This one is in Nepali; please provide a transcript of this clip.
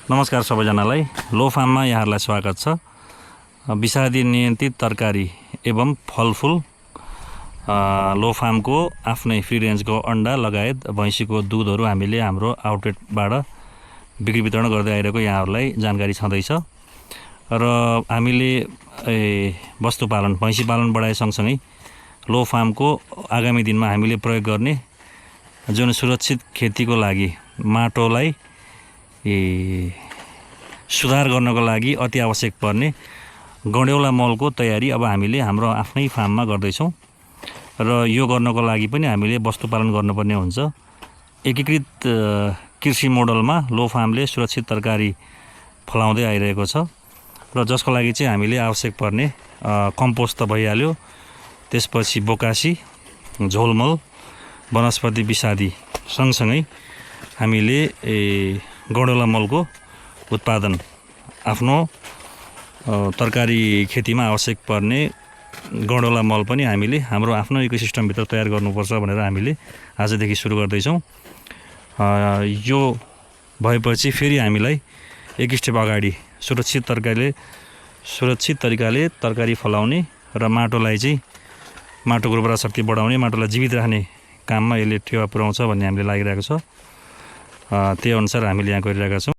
नमस्कार सबैजनालाई। लो फार्ममा यहाँहरूलाई स्वागत छ। विषादी नियन्त्रित तरकारी एवं फलफुल लो फार्मको आफ्नै फ्री रेन्जको अन्डा लगायत भैँसीको दुधहरू हामीले हाम्रो आउटलेटबाट बिक्री वितरण गर्दै आइरहेको यहाँहरूलाई जानकारी छँदैछ। र हामीले वस्तुपालन भैँसी पालन बढाए सँगसँगै लो फार्मको आगामी दिनमा हामीले प्रयोग गर्ने जुन सुरक्षित खेतीको लागि माटोलाई सुधार गर्नको लागि अति आवश्यक पर्ने गड्यौला मलको तयारी अब हामीले हाम्रो आफ्नै फार्ममा गर्दैछौँ। र यो गर्नको लागि पनि हामीले वस्तुपालन गर्नुपर्ने हुन्छ। एकीकृत कृषि मोडलमा लो फार्मले सुरक्षित तरकारी फलाउँदै आइरहेको छ र जसको लागि चाहिँ हामीले आवश्यक पर्ने कम्पोस्ट त भइहाल्यो, त्यसपछि बोकासी, झोलमल, वनस्पति विषादी सँगसँगै हामीले गड्यौला मलको उत्पादन आफ्नो तरकारी खेतीमा आवश्यक पर्ने गड्यौला मल पनि हामीले हाम्रो आफ्नो इकोसिस्टमभित्र तयार गर्नुपर्छ भनेर हामीले आजदेखि सुरु गर्दैछौँ। यो भएपछि फेरि हामीलाई एक स्टेप अगाडि सुरक्षित तरिकाले तरकारी फलाउने र माटोलाई चाहिँ माटोको उर्वरा शक्ति बढाउने, माटोलाई जीवित राख्ने काममा यसले टेवा पुर्याउँछ भन्ने हामीले लागिरहेको छ। त्यही अनुसार हामीले यहाँ गरिरहेका छौँ।